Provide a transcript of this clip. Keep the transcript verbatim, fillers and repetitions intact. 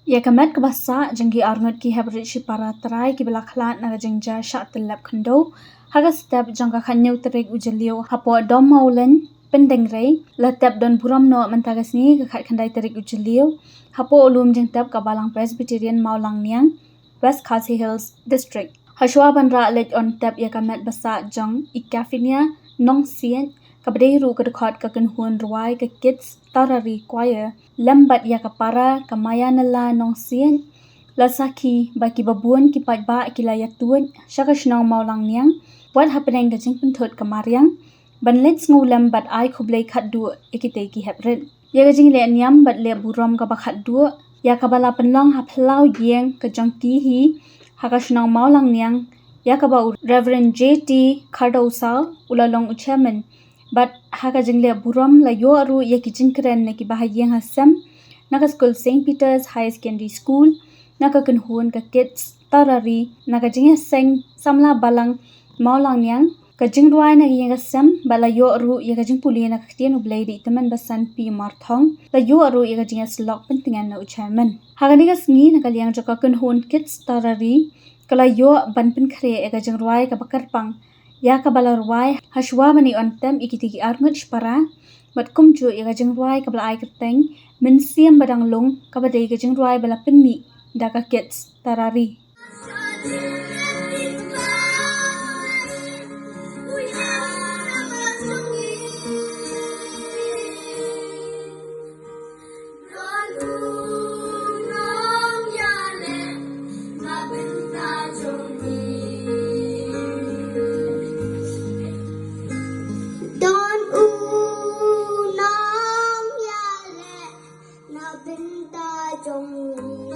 Ïa ka met kaba sah jong ki arngut ki heprit shipara trai kiba la khlad na ka jingjia shah tyllep khyndew ha ka step jong ka khathynñiew tarik u Jylliew hapoh Dom Mawlein, Pyndengrei, la tep don burom noh mynta ka sngi ka khatkhyndai tarik u Jylliew hapoh u lum jingtep ka Balang Presbyterian Mawlangniang, West Khasi Hills District. Hashwa ban rah leit on tep ïa ka met ba sah jong i Kafinia Nongsiej, kaba dei ruh ka dkhot ka kynhun rwai ka Kids Tarari Choir, lem bad ïa ka para ka Mayanala Nongsiej, la sakhi ba kiba bun ki paidbah ki la ïatuid sha ka shnong Mawlangniang wat hapdeng ka jingpynthut ka mariang ban leit sngewlem bad ai khublei khatduh ïa kitei ki heprit. Ïa ka jingleh niam bad leh burom kaba khatduh ïa kaba la pynlong ha phyllaw ïing ka jong ki hi ha ka shnong Mawlangniang, ïa kaba u Reverend J T Khardewsal u la long u chairman. Bad ha ka jingleh burom la ïoh ruh ïa ki jingkren na kiba ha ïing ha sem na ka skul Saint Peter's Higher Secondary School, na ka kynhun ka Kids Tarari, na ka jingïaseng samla balang Mawlangniang, ka jingrwai na ka ïing ka sem, bad la ïoh ruh ïa ka jingpule na ka ktien U Blei da i tymmen basan P Marthong, la ïoh ruh ïa ka jingïasyllok pyntngen na u chairman. Ha kane ka sngi na ka liang jong ka kynhun Kids Tarari ka la ïoh ban pynkhreh ïa ka jingrwai kaba kyrpang ïa kaba la rwai hashwa ban ïa on tep ïa kitei ki arngut shipara, bad kumjuh ïa ka jingrwai kaba la ai kyrteng Mynsiem Ba Dang Lung, kaba dei ka jingrwai ba la pynmih da ka Kids Tarari. Don u nongïaleh na bynta jong ngi.